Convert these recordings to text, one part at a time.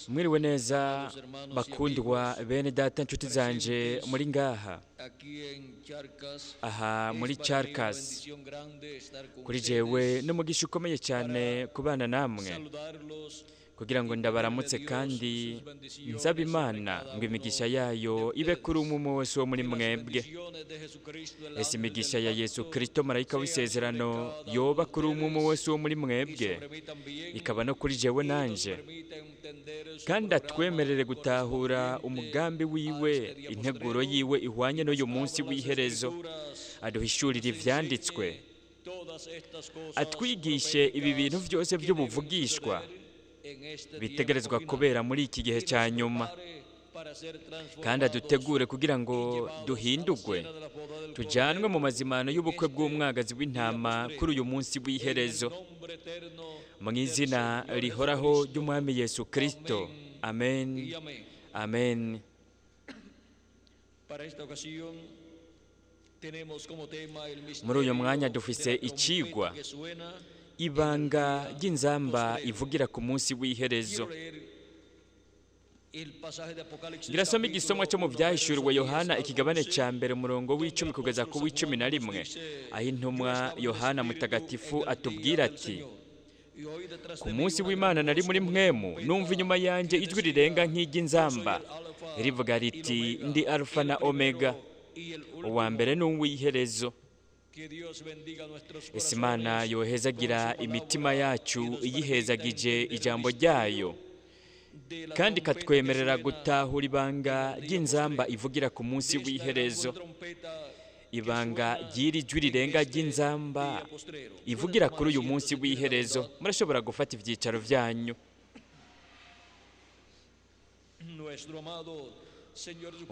Mwiriwe neza bakundwa bene data, nshuti zanje muri ngaha aha muri Charcas. Kuri jewe n'umugisha ukomeye cyane kubana namwe kugira ngo ndabaramutse, kandi nsaba Imana ngo imigisha yayo ibe kuri umwe wese wo muri mwebwe. Ese imigisha ya Yesu Kristo, marayika w'isezerano, yoba kuri umwe wese wo muri mwebwe, ikaba no kuri jewe nanje, kandi atwemerere gutahura umugambi wiwe, integuro yiwe ihwanye n'uyu munsi w'iherezo, aduhishurire ivyanditswe, atwigishe ibi bintu byose by'ubuvugishwa bitegerezwa kubera muri iki gihe cya nyuma, kandi adutegure kugira ngo duhindugwe tujyanwe mu mazimano y'ubukwe bw'umwagazi w'intama kuri uyu munsi w'iherezo, mu izina rihoraho ry'Umwami Yesu Kristo. Amen, amen. Muri uyu mwanya dufise icigwa ibanga ry'inzamba ivugira ku munsi w'iherezo. Girasoma igisomwa cyo mu Byahishuriwe Yohana, ikigabane cya mbere, umurongo w'10 kugeza ku w'11, aho intumwa Yohana mutagatifu atubwira ati: ku munsi w'Imana nari muri mwemu, numva inyuma yanjye ijwi rirenga nk'iry'inzamba rivuga riti: ndi Alfa na Omega, uwa mbere n'uw'iherezo. Ese Imana yohezagira imitima yacu iyihezagije ijambo ryayo, kandi ikatwemerera gutahura ibanga ry'inzamba ivugira ku munsi w'iherezo, ibanga ry'iri jwi rirenga ry'inzamba ivugira kuri uyu munsi w'iherezo. Murashobora gufata ibyicaro byanyu.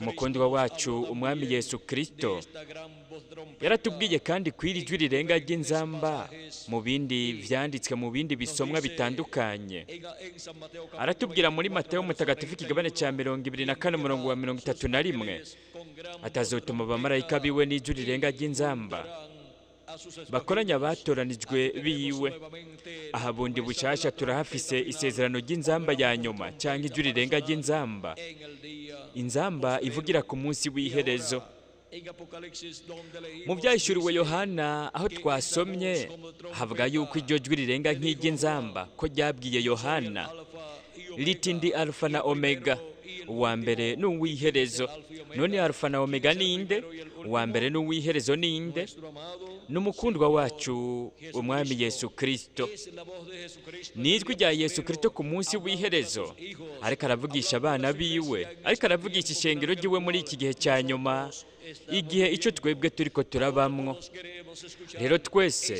Umukundwa wacu Umwami Yesu Kristo yaratubwiye kandi kw'iri jwi rirenga ry'inzamba mu bindi vyanditswe, mu bindi bisomwa bitandukanye. Aratubwira muri Matayo mutagatifu ikigabane cya 24 umurongo wa 31, atazotuma abamarayika biwe n'ijwi rirenga ry'inzamba bakoranya abatoranijwe biwe. Aha bundi bushasha turahafise isezerano ry'inzamba ya nyuma, cyangwa ijwi rirenga ry'inzamba, inzamba ivugira ku munsi w'iherezo. Mu Byahishuriwe Yohana aho twasomye havuga yuko iryo jwi rirenga nk'iry'inzamba ko ryabwiye Yohana riti: ndi Alfa na Omega, uwa mbere n'uw'iherezo. None Alfa na Omega ninde? Uwa mbere n'uw'iherezo ninde? N'umukundwa wacu Umwami Yesu Kristo. Ni ijwi rya Yesu Kristo ku munsi w'iherezo, ariko aravugisha abana biwe, ariko aravugisha ishengero ryiwe muri iki gihe cya nyuma, igihe icyo twebwe turiko turabamwo. Rero twese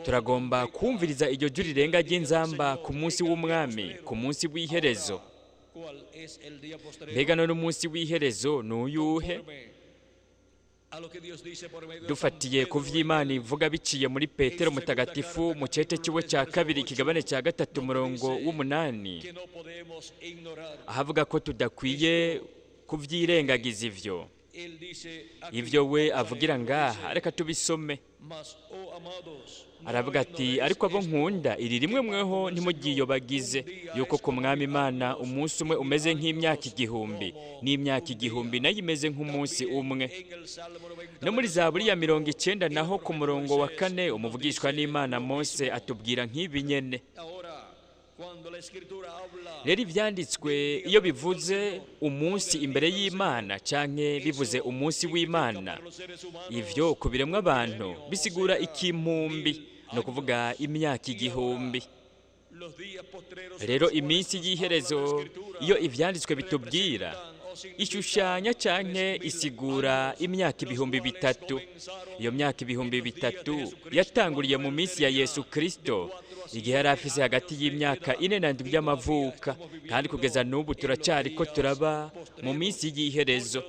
turagomba kumviriza iryo jwi rirenga ry'inzamba ku munsi w'Umwami, ku munsi w'iherezo. Mbega none umunsi w'iherezo ni uyuhe? Dufatiye ku vy'Imana ivuga biciye muri Petero mutagatifu mu cete ciwe cya kabiri, ikigabane cya 3 umurongo w'8, ahavuga ko tudakwiye kuvyirengagiza ivyo. Ivyo we avugira ngaha, reka tubisome. Aravuga ati: ariko abo nkunda, iri rimwe mweho ntimugiyobagize yuko ku Mwami Imana umunsi umwe umeze nk'imyaka igihumbi, n'imyaka igihumbi nayo imeze nk'umunsi umwe. No muri Zaburi ya 90 naho ku murongo wa 4, umuvugishwa n'Imana Mose atubwira nk'ibi nyene. Rero ivyanditswe iyo bivuze umunsi imbere y'Imana canke bivuze umunsi w'Imana, ivyo ku biremwa abantu bisigura ikimpumbi, no kuvuga imyaka igihumbi. Rero iminsi y'iherezo iyo ivyanditswe bitubwira ishushanya canke isigura imyaka 3000. Iyo myaka 3000 yatanguriye mu minsi ya Yesu Kristo, igihe yari afise hagati y'imyaka 4 na 7 y'amavuka, kandi kugeza n'ubu turacyariko turaba mu minsi y'iherezo.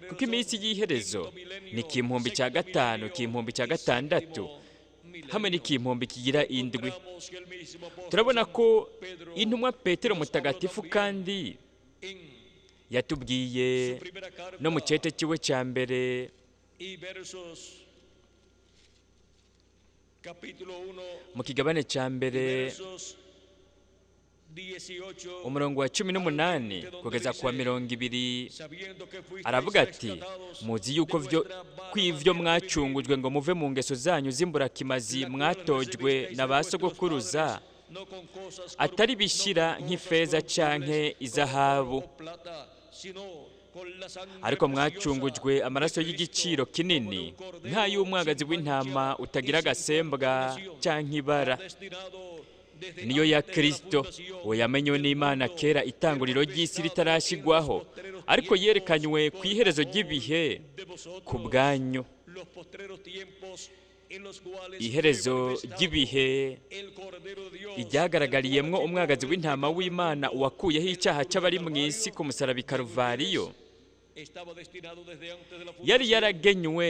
Kuko iminsi y'iherezo ni ikimpumbi cya 5, ikimpumbi cya 6, hamwe n'ikimpumbi kigira 7. Turabona ko intumwa Petero mutagatifu kandi yatubwiye no mu cete ciwe cya mbere, mu kigabane cya mbere, Umurongo wa 18 kugeza ku wa 20, aravuga ati: muzi yuko kw'ivyo mwacungujwe ngo muve mu ngeso zanyu z'imburakimazi mwatojwe na ba sogokuruza, atari bishira nk'ifeza canke izahabu, ariko mwacungujwe amaraso y'igiciro kinini nk'ay'umwagazi w'intama utagira agasembwa canke ibara, niyo ya Kristo, uwo yamenywe n'Imana kera itanguriro ry'isi ritarashigwaho, ariko yerekanywe ku iherezo ry'ibihe ku bwanyu. Iherezo ry'ibihe iryagaragariye umwagazi w'intama w'Imana wakuyeho icyaha cy'abari mu isi ku musaraba i Karuvariyo, yari yaragenywe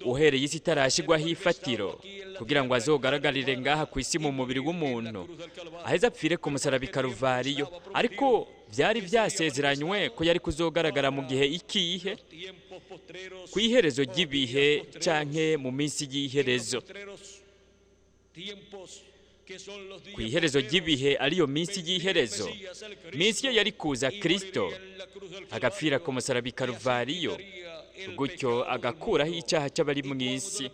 uhereye isi itarashigwaho ifatiro, kugira ngo azogaragarire ngaha ku isi mu mubiri w'umuntu, aheze apfire ku musaraba i Karuvariyo. Ariko byari byasezeranywe ko yari kuzogaragara mu gihe ikihe? Ku iherezo ry'ibihe canke mu minsi y'iherezo. Ku iherezo ry'ibihe ariyo minsi y'iherezo, minsi ye yari kuza Kristo agapfira ku musaraba i Karuvariyo, gutyo agakuraho icyaha cy'abari mu isi.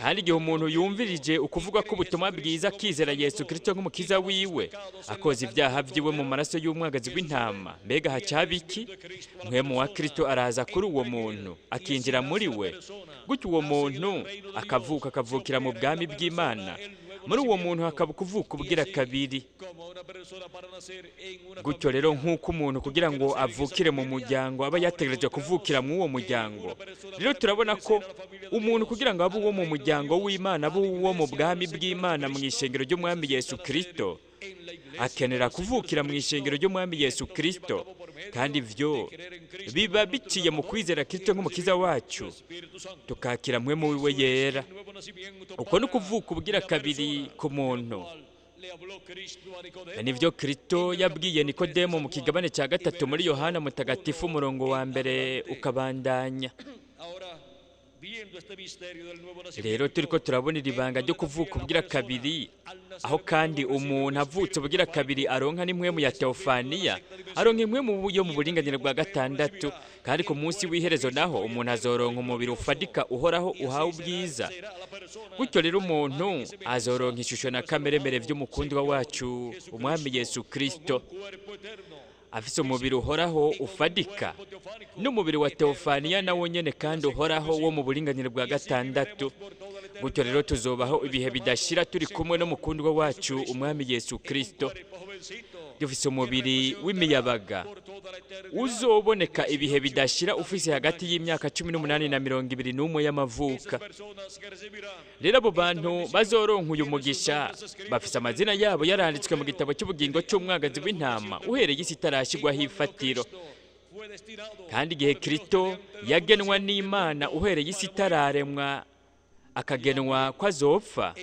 Kandi igihe umuntu yumvirije ukuvuga ko ubutumwa bwiza akizera Yesu Kristo nk'umukiza wiwe, akoza ibyaha byiwe mu maraso y'umwagazi w'intama, mbega hacaba iki? Mpwemu wa Kristo araza kuri uwo muntu akinjira muri we, gutyo uwo muntu akavuka akavukira mu bwami bw'Imana. Muri uwo muntu hakaba ukuvuka ubwira kabiri. Gutyo rero nk'uko umuntu kugira ngo avukire mu muryango aba yategereje kuvukira mu uwo muryango, rero turabona ko umuntu kugira ngo abe uwo mu muryango w'Imana, abe uwo mu bwami bw'Imana mu ishengero ry'Umwami Yesu Kristo, akenera kuvukira mu ishengero ry'Umwami Yesu Kristo. Kandi ivyo biba biciye mu kwizera Kristo nk'umukiza wacu, tukakira mpwemu wiwe yera. Uko ni ukuvuka ubwira kabiri ku muntu. Nivyo Kristo yabwiye Nikodemo mu kigabane cya 3 muri Yohana Mutagatifu umurongo wa 1 ukabandanya. Rero turiko turabona ibanga ryo kuvuka ubwira kabiri, aho kandi umuntu avutse ubwira kabiri aronka n'impwemu ya Teofaniya, aronka impwemu yo mu buringanire bwa 6. Kandi ku munsi w'iherezo naho umuntu azoronka umubiri ufadika uhoraho uhawe ubwiza. Gutyo rero umuntu azoronka ishusho na kameremere vy'umukundwa wacu Umwami Yesu Kristo, afise umubiri uhoraho ufadika n'umubiri wa Teofaniya nawo nyene kandi uhoraho wo mu buringanire bwa 6. Gutyo rero tuzobaho ibihe bidashira turi kumwe n'umukundwa wacu Umwami Yesu Kristo, dufise umubiri w'imiyabaga uzoboneka ibihe bidashira, ufise hagati y'imyaka 18 na 21 y'amavuka. Rero abo bantu bazoronka uyu mugisha bafise amazina yabo yaranditswe mu gitabo cy'ubugingo cy'umwagazi w'intama uhereye isi itarashigwaho ifatiro. Kandi igihe Kristo yagenwa n'Imana uhereye isi itararemwa, akagenwa ko azopfa,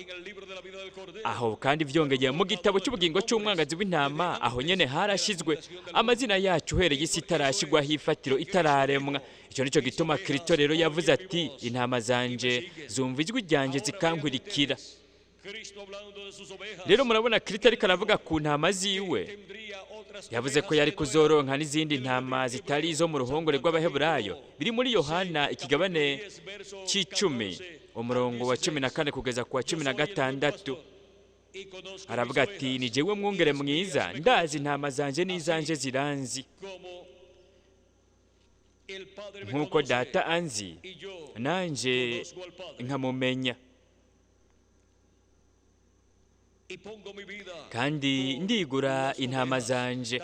aho kandi vyongeye mu gitabo cy'ubugingo cy'umwagazi w'intama aho nyene harashizwe amazina yacu uhereye isi itarashigwaho ifatiro itararemwa. Icyo nico gituma Kristo rero yavuze ati: intama zanje zumva ijwi ryanjye zikankurikira. Rero murabona Kristo ariko aravuga ku ntama ziwe, yavuze ko yari kuzoronka n'izindi ntama zitari izo mu ruhongore rw'Abaheburayo, biri muri Yohana ikigabane c'icumi umurongo wa 14 kugeza ku wa 16. Aravuga ati: ni jewe mwungere mwiza, ndazi intama zanje n'izanje ziranzi, nk'uko Data anzi nanje nkamumenya, kandi ndigura intama zanje.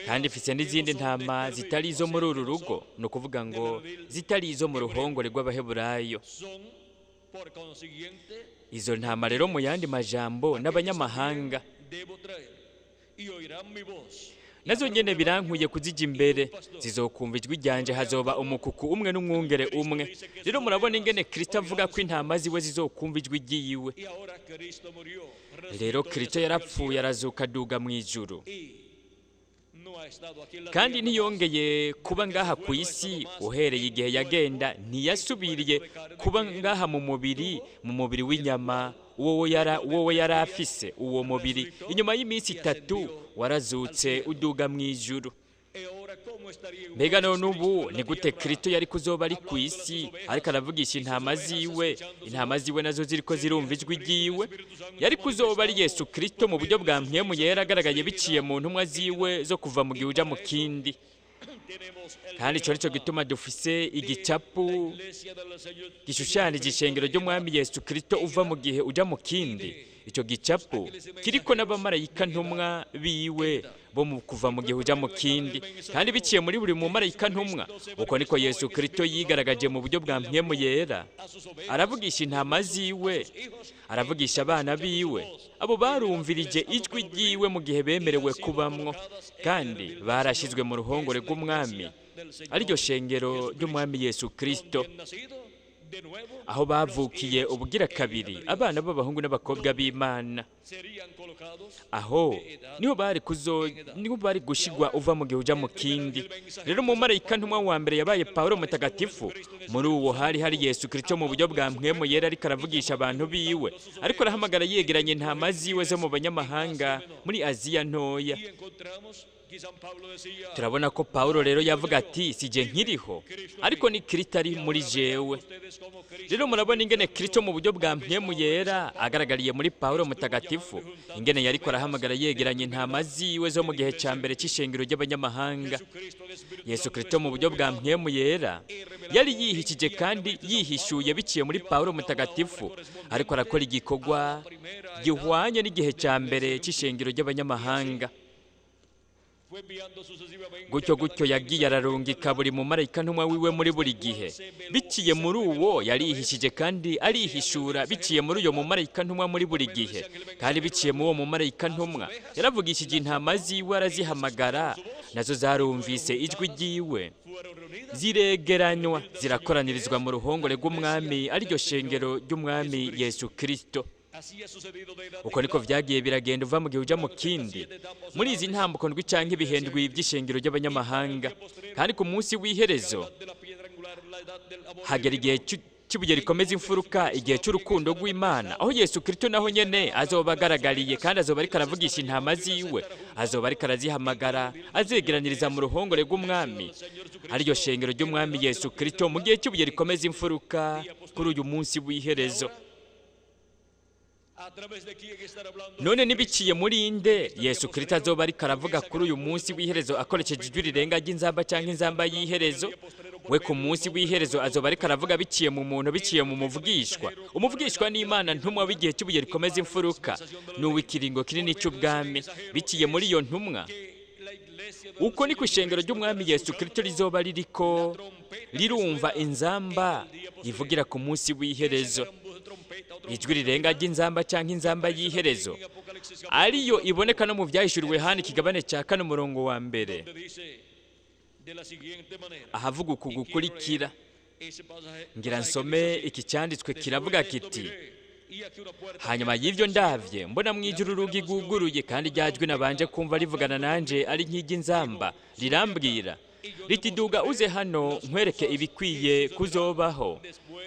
Kandi mfise n'izindi ntama zitari izo muri uru rugo, ni ukuvuga ngo zitari izo mu ruhongore rw'Abaheburayo. Izo ntama rero mu yandi majambo n'abanyamahanga, nazo nyene birankuye kuzijya imbere, zizokumva ijwi ryanje, hazoba umukuku umwe n'umwungere umwe. Rero murabona ingene Kristo avuga ko intama ziwe zizokumva ijwi ryiwe. Rero Kristo yarapfuye arazuka aduga mu ijuru, kandi ntiyongeye kuba ngaha ku isi. Uhereye igihe yagenda ntiyasubiriye kuba ngaha mu mubiri w'inyama Uwo we yari afise uwo mubiri, inyuma y'iminsi 3 warazutse uduga mu ijuru. Mbega none ubu ni gute Kristo yari kuzoba ari ku isi ariko aravugisha intama ziwe, intama ziwe nazo ziriko zirumva ijwi ryiwe? Yari kuzoba ari Yesu Kristo mu buryo bwa mpwemu yera agaragaye biciye mu ntumwa ziwe zo kuva mu gihe uja mu kindi. Kandi ico nico gituma dufise igicapu gishushanije ishengero ry'umwami Yesu Kristo uva mu gihe uja mu kindi. Ico gicapu kiriko n'abamarayika ntumwa biwe bo mu kuva mu gihe uja mu kindi, kandi biciye muri buri mumarayika ntumwa. Uko niko Yesu Kristo yigaragaje mu buryo bwa mpwemu yera, aravugisha intama ziwe, aravugisha abana biwe. Abo barumvirije ijwi ryiwe mu gihe bemerewe kubamwo, kandi barashizwe mu ruhongore rw'umwami, ariryo shengero ry'umwami Yesu Kristo, aho bavukiye ubugira kabiri abana b'abahungu n'abakobwa b'Imana. Aho niho bari kuzo niho bari gushigwa uva mu gihe uja mu kindi. Rero umumarayika ntumwa wa mbere yabaye Paulo mutagatifu. Muri uwo hari hari Yesu Kristo mu buryo bwa mpwemu yera ariko aravugisha abantu biwe, ariko arahamagara yegeranye intama ziwe zo mu banyamahanga muri Aziya ntoya. Turabona ko Paulo rero yavuga ati sije nkiriho, ariko ni Kristo ari muri jewe. Rero murabona ingene Kristo mu buryo bwa mpwemu yera agaragariye muri Paulo mutagatifu, ingene yariko arahamagara yegeranye intama ziwe zo mu gihe ca mbere c'ishengero ry'abanyamahanga. Yesu Kristo mu buryo bwa mpwemu yera yari yihishije kandi yihishuye biciye muri Paulo mutagatifu, ariko arakora igikorwa gihwanye n'igihe ca mbere c'ishengero ry'abanyamahanga. Gutyo gutyo yagiye ararungika buri mumarayika ntumwa wiwe muri buri gihe. Biciye muri uwo yarihishije kandi arihishura biciye muri uyo mumarayika ntumwa muri buri gihe. Kandi biciye muri uwo mumarayika ntumwa yaravugishije intama ziwe arazihamagara, nazo zarumvise ijwi ryiwe, ziregeranywa zirakoranirizwa mu ruhongore rw'umwami, ariryo shengero ry'umwami Yesu Kristo. Uko niko vyagiye biragenda uva mu gihe uja mu kindi muri izi ntambuko ndwi canke ibihendwi vy'ishengero ry'abanyamahanga. Kandi ku munsi w'iherezo hagera igihe cy'ibuye rikomeza imfuruka, igihe cy'urukundo rw'Imana, aho Yesu Kristo naho nyene azoba agaragariye kandi azoba ariko aravugisha intama ziwe, azoba ariko arazihamagara azegeraniriza mu ruhongore rw'umwami, ariryo shengero ry'umwami Yesu Kristo, mu gihe cy'ibuye rikomeza imfuruka kuri uyu munsi w'iherezo. None nibiciye muri inde Yesu Kristo azoba ariko aravuga kuri uyu munsi w'iherezo akoresheje ijwi rirenga ry'inzamba canke inzamba y'iherezo? We ku munsi w'iherezo azoba ariko aravuga biciye mu muntu, biciye mu muvugishwa. Umuvugishwa n'Imana ntumwa w'igihe cy'ibuye rikomeza imfuruka, n'uw'ikiringo kinini c'ubwami, biciye muri iyo ntumwa. Uko niko ishengero ry'umwami Yesu Kristo rizoba ririko rirumva inzamba ivugira ku munsi w'iherezo, ijwi rirenga ry'inzamba canke inzamba y'iherezo, ariyo iboneka no mu vyahishuriwe Yohana ikigabane ca 4 umurongo wa 1, ahavuga uku gukurikira. Ngira nsome iki cyanditswe kiravuga kiti: hanyuma y'ivyo ndavye mbona mw'ijuru urugi rwuguruye, kandi ryajwi nabanje kumva rivugana nanje ari nk'iry'inzamba, rirambwira riti duga uze hano nkwereke ibikwiye kuzobaho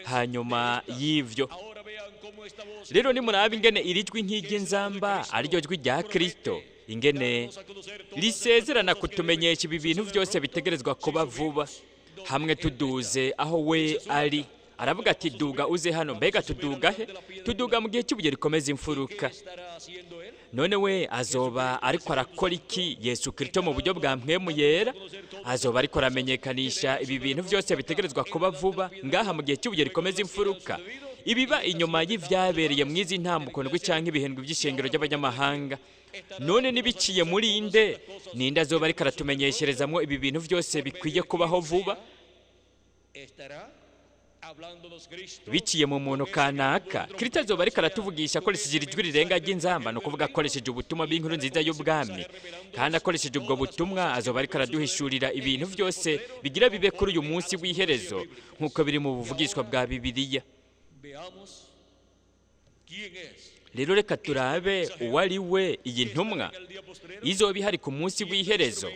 hanyuma y'ivyo. Rero nimuraba ingene iri jwi nk'iry'inzamba ariryo jwi rya Kristo, ingene risezerana kutumenyesha ibi bintu vyose bitegerezwa kuba vuba, hamwe tuduze aho we ari. Aravuga ati duga uze hano. Mbega tuduga he? Tuduga mu gihe cy'ibuye rikomeza imfuruka. None we azoba ariko arakora iki? Yesu Kristo mu buryo bwa mpwemu yera azoba ariko aramenyekanisha ibi bintu vyose bitegerezwa kuba vuba ngaha mu gihe cy'ibuye rikomeza imfuruka, ibiba inyuma y'ivyabereye mwizi ntambuko ndwi canke ibihendwi by'ishengero ry'abanyamahanga. None nibiciye muri inde? Ninde azoba ariko aratumenyesherezamwo ibi bintu vyose bikwiye kubaho vuba? Biciye mu muntu kanaka. Kristo azoba ariko aratuvugisha akoresheje ijwi rirenga ry'inzamba, no kuvuga akoresheje ubutumwa bw'inkuru nziza y'ubwami. Kandi akoresheje ubwo butumwa azoba ariko araduhishurira ibintu vyose bigira bibe kuri uyu munsi w'iherezo, nk'uko biri mu buvugishwa bwa Bibiliya. Rero reka turabe uwo ari we iyi ntumwa izoba ihari ku munsi w'iherezo.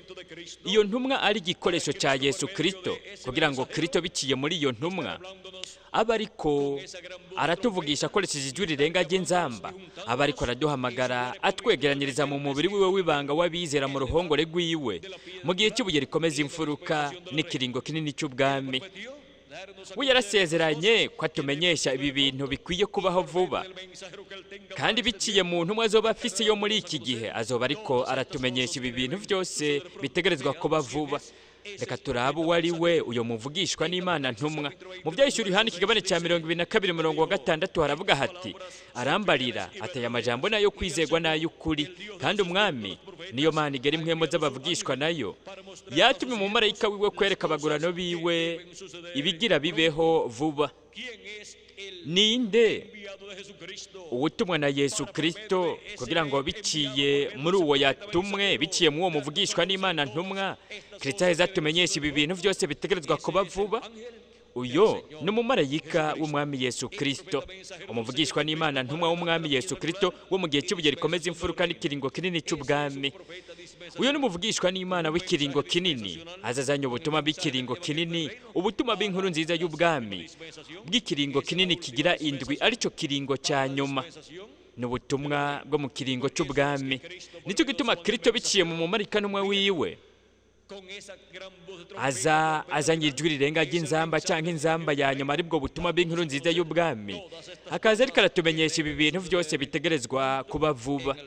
Iyo ntumwa ari igikoresho cya Yesu Kristo, kugira ngo Kristo biciye muri iyo ntumwa Aba ariko aratuvugisha akoresheje ijwi rirenga ry'inzamba, aba ariko araduhamagara atwegeranyiriza mu mubiri wiwe w'ibanga w'abizera mu ruhongore rwiwe, mu gihe cy'ibuye rikomeza imfuruka n'ikiringo kinini cy'ubwami. We yarasezeranye ko atumenyesha ibi bintu bikwiye kubaho vuba, kandi biciye mu ntumwa azoba afise yo muri iki gihe, azoba ariko aratumenyesha ibi bintu byose bitegerezwa kuba vuba. Reka turabe uwo ari we uyo muvugishwa n'Imana ntumwa. Mu Byahishura Yohana ikigabane cya 22 umurongo wa 6 haravuga hati: "Arambarira ateye amajambo nayo kwizegwa n'ay'ukuri, kandi Umwami niyo Mana igera impwemo z'abavugishwa nayo yatumye umumarayika wiwe kwereka abagurano biwe ibigira bibeho vuba." Ninde ubutumwa na Yesu Kristo kugira ngo biciye muri uwo yatumwe, biciye mu uwo muvugishwa n'Imana ntumwa, Kristo aheza atumenyesha ibi bintu byose bitegerezwa kuba vuba? Uyo ni umumarayika w'Umwami Yesu Kristo, umuvugishwa n'Imana ntumwa w'Umwami Yesu Kristo wo mu gihe cy'ibuye rikomeza imfuruka n'ikiringo kinini cy'ubwami. Uyo ni umuvugishwa n'Imana w'ikiringo kinini, azazanye ubutumwa bw'ikiringo kinini, ubutumwa bw'inkuru nziza y'ubwami bw'ikiringo kinini kigira indwi, aricyo kiringo cya nyuma. Ni ubutumwa bwo mu kiringo cy'ubwami. Nicyo gituma Kristo biciye mu mumarayika ntumwa wiwe aza azanye ijwi rirenga ry'inzamba cyangwa inzamba ya nyuma, aribwo butumwa bw'inkuru nziza y'ubwami, akaza ariko aratumenyesha ibi bintu byose bitegerezwa kuba vuba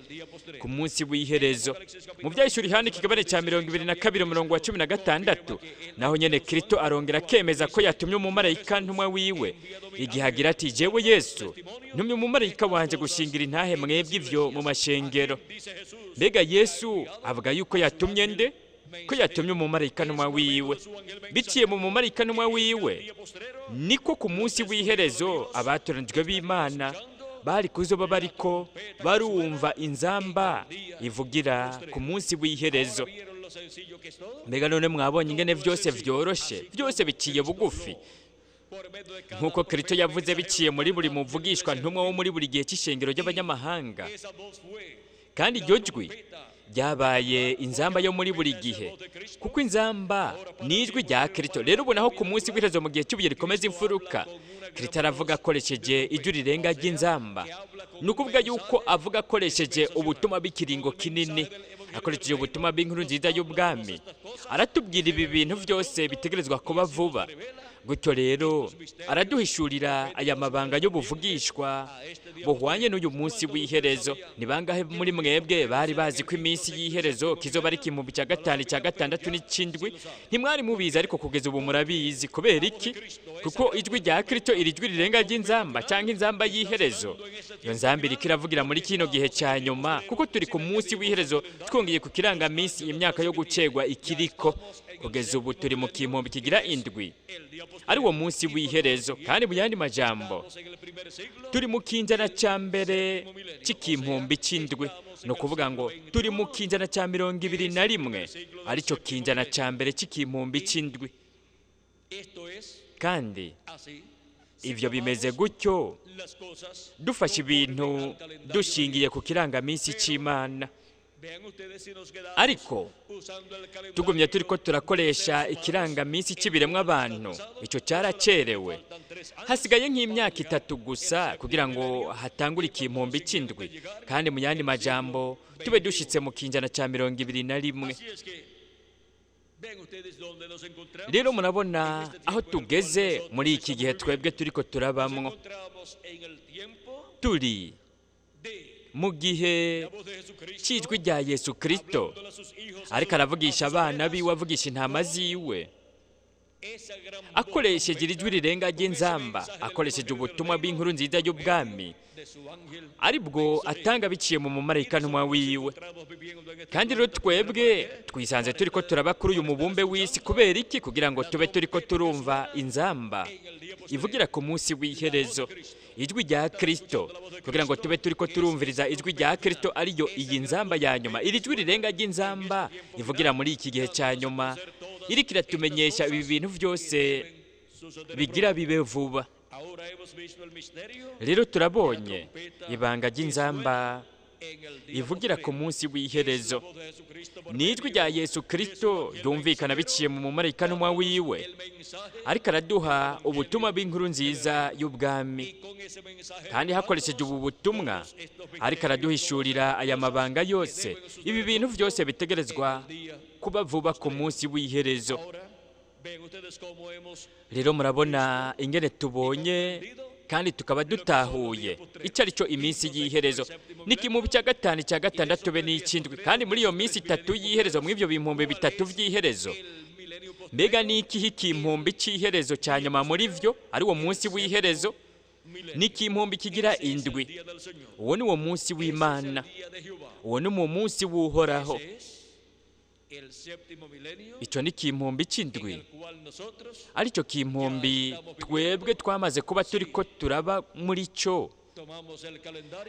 ku munsi w'iherezo. Mu Byahishura Yohana ikigabane cya 22 umurongo wa 16, naho nyene Kristo arongera akemeza ko yatumye umumarayika ntumwa wiwe, igihe agira ati: "Jewe Yesu ntumye umumarayika wanje gushingira intahe mwebwe ivyo mu mashengero." Mbega Yesu avuga yuko yatumye nde? Ko yatumye umumarayika ntumwa wiwe. Biciye mu mumarayika ntumwa wiwe niko ku munsi w'iherezo abatoranijwe b'Imana bari kuzoba bariko barumva inzamba ivugira ku munsi w'iherezo. Mbega none mwabonye ingene vyose vyoroshe, byose biciye bugufi, nk'uko Kristo yavuze biciye muri buri muvugishwa ntumwa wo muri buri gihe cy'ishengero ry'abanyamahanga? Kandi iryo jwi ryabaye inzamba yo muri buri gihe, kuko inzamba ni ijwi rya Kristo. Rero ubonaho ku munsi w'iherezo, mu gihe cy'ibuye rikomeza imfuruka, Kristo aravuga akoresheje ijwi rirenga ry'inzamba. Ni ukuvuga yuko avuga akoresheje ubutumwa bw'ikiringo kinini, akoresheje ubutumwa bw'inkuru nziza y'ubwami, aratubwira ibi bintu byose bitegerezwa kuba vuba. Gutyo rero araduhishurira aya mabanga y'ubuvugishwa buhwanye n'uyu munsi w'iherezo. Ni bangahe muri mwebwe bari bazi ko iminsi y'iherezo kizoba ari ikimumbi cya gatanu, cya gatandatu n'ikindwi? Ntimwari mubizi, ariko kugeza ubu murabizi. Kubera iki? Kuko ijwi rya Kristo, iri jwi rirenga ry'inzamba cyangwa inzamba y'iherezo, iyo nzamba iriko iravugira muri kino gihe cya nyuma, kuko turi ku munsi w'iherezo. Twongeye ku kirangaminsi, imyaka yo gucegwa ikiriko, kugeza ubu turi mu kimpumbi kigira indwi, ari wo munsi w'iherezo. Kandi mu yandi majambo, turi mu kinjana cya mbere cy'ikimpumbi cy'indwi, ni ukuvuga ngo turi mu kinjana cya 21, aricyo kinjana cya mbere cy'ikimpumbi cy'indwi. Kandi ibyo bimeze gutyo dufashe ibintu dushingiye ku kirangaminsi cy'Imana. Ariko tugumye turi ko turakoresha ikirangaminsi cy'ibiremwa abantu, icyo cyaracerewe. Hasigaye nk'imyaka 3 gusa kugira ngo hatangure ikimpumbi cy'indwi, kandi mu yandi majambo tube dushyitse mu kinjana cya 21. Rero murabona aho tugeze muri iki gihe twebwe turiko turabamwo. Turi mu gihe cy'ijwi rya Yesu Kristo ariko aravugisha abana biwe, avugisha intama ziwe akoresheje iri jwi rirenga ry'inzamba, akoresheje ubutumwa bw'inkuru nziza y'ubwami, aribwo atanga biciye mu mumarayika ntumwa wiwe. Kandi rero twebwe twisanze turi ko turaba kuri uyu mubumbe w'isi. Kubera iki? Kugira ngo tube turi ko turumva inzamba ivugira ku munsi w'iherezo, ijwi rya Kristo, kugira ngo tube turi ko turumviriza ijwi rya Kristo, ariyo iyi nzamba ya nyuma, iri jwi rirenga ry'inzamba ivugira muri iki gihe cya nyuma, iriko iratumenyesha ibi bintu byose bigira bibe vuba. Rero turabonye ibanga ry'inzamba. ivugira ku munsi w'iherezo. Ni ijwi rya Yesu Kristo ryumvikana biciye mu mumarayika ntumwa wiwe, ariko araduha ubutumwa bw'inkuru nziza y'ubwami. Kandi hakoresheje ubu butumwa ariko araduhishurira aya mabanga yose, ibi bintu byose bitegerezwa kuba vuba ku munsi w'iherezo. Rero murabona ingene tubonye kandi tukaba dutahuye icyo ari cyo iminsi y'iherezo. N'ikimubi cya gatanu, icya gatandatu be n'ikindwi. Kandi muri iyo minsi itatu y'iherezo, muri ibyo bihumbi bitatu by'iherezo, mbega ni ikihe kimpumbi cy'iherezo cya nyuma muri byo, ari uwo munsi w'iherezo? N'ikimpumbi kigira indwi, uwo ni wo munsi w'Imana, uwo ni mu munsi w'Uhoraho. Icyo ni kimpumbi cy'indwi, aricyo kimpumbi twebwe twamaze kuba turi ko turaba muri cyo.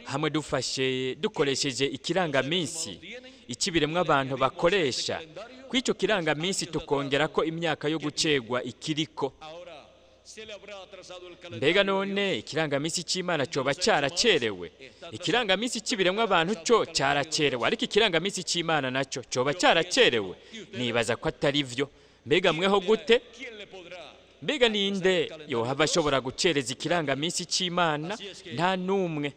Hamwe dufashe dukoresheje ikirangaminsi ikibiremwa abantu bakoresha, kuri icyo kirangaminsi tukongera ko imyaka yo gucegwa ikiriko. Mbega none ikirangaminsi cy'Imana cyoba cyaracerewe? Ikirangaminsi cy'ibiremwa abantu cyo cyaracerewe, ariko ikirangaminsi cy'Imana nacyo cyoba cyaracerewe? Nibaza ko atari byo. Mbega mweho gute? Mbega ninde yohava ashobora gucereza ikirangaminsi cy'Imana? Nta n'umwe.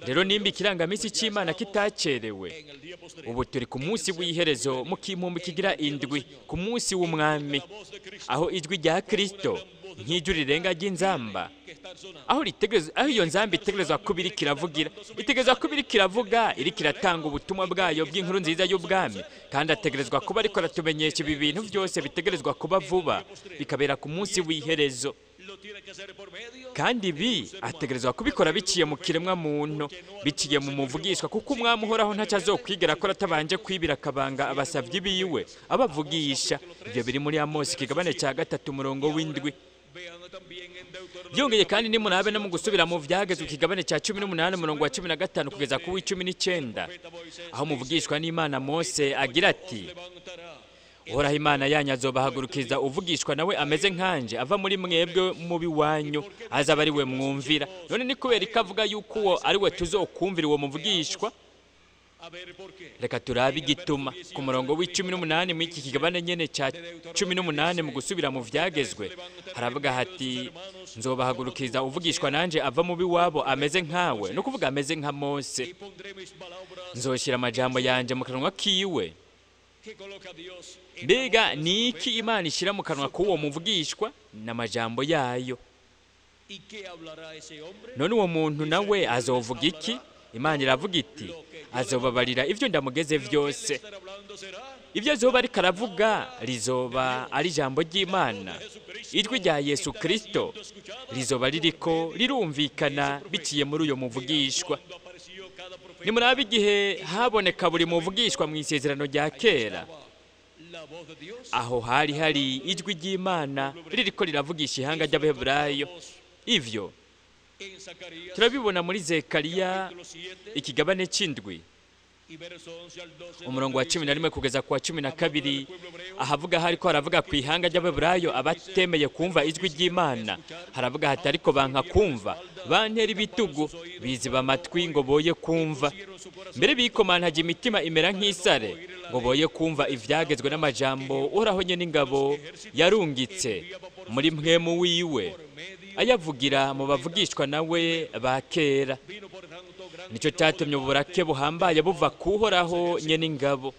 Rero nimba ikirangaminsi cy'Imana kitacerewe, ubu turi ku munsi w'iherezo mu kimpumbi kigira indwi, ku munsi w'umwami, aho ijwi rya Kristo nk'ijwi rirenga ry'inzamba, aho iyo nzamba itegerezwa kuba iriko iravugira, itegerezwa kuba iriko iravuga, iriko iratanga ubutumwa bwayo bw'inkuru nziza y'ubwami. Kandi ategerezwa kuba ariko aratumenyesha ibi bintu byose bitegerezwa kuba vuba, bikabera ku munsi w'iherezo. Kandi ibi ategerezwa kubikora biciye mu kiremwa muntu, biciye mu muvugishwa, kuko umwami Uhoraho ntacyo azokwigera akora atabanje kwibira akabanga abasavyi biwe abavugisha. Ibyo biri muri Amosi ikigabane cya 3 umurongo w'indwi. Byongeye kandi nimurabe no mu gusubira mu vyagezwe ikigabane cya 18 umurongo wa 15 kugeza ku w'19, aho muvugishwa n'Imana Mose agira ati: Uhoraho Imana yanyu azobahagurukiza uvugishwa nawe ameze nkanje, ava muri mwebwe mubi wanyu, azaba ari we mwumvira. None ni kubera ko avuga yuko uwo ari we tuzokumvira uwo muvugishwa? Reka turabe igituma. Ku murongo w'18 muri iki kigabane nyene cya 18 mu gusubira mu vyagezwe, haravuga hati: nzobahagurukiza uvugishwa nanje ava mubi wabo ameze nkawe, no kuvuga ameze nka Mose. Nzoshyira amajambo yanje mu kanwa kiwe. Mbega ni iki Imana ishyira mu kanwa k'uwo muvugishwa? N'amajambo yayo. None uwo muntu nawe azovuga iki? Imana iravuga iti: azobabarira ibyo ndamugeze byose. Ibyo azoba ariko aravuga rizoba ari ijambo ry'Imana. Ijwi rya Yesu Kristo rizoba ririko rirumvikana biciye muri uyo muvugishwa. Nimurabe igihe haboneka buri muvugishwa mu isezerano rya kera, aho hari hari ijwi ry'Imana ririko riravugisha ihanga ry'Abaheburayo. Ivyo turabibona muri Zekariya ikigabane c'indwi umurongo wa 11 kugeza ku wa 12, ahavuga hariko haravuga ku ihanga ry'Abaheburayo abatemeye kumva ijwi ry'Imana. Haravuga hati: ariko banka kumva, bantera ibitugu, biziba amatwi ngo boye kumva, mbere bikomantaje imitima imera nk'isare ngo boye kumva ivyagezwe n'amajambo Uhoraho nyene ingabo yarungitse muri mpwemu wiwe, ayavugira mu bavugishwa nawe ba kera. Nicyo cyatumye uburake buhambaye buva kuhoraho nyene ingabo.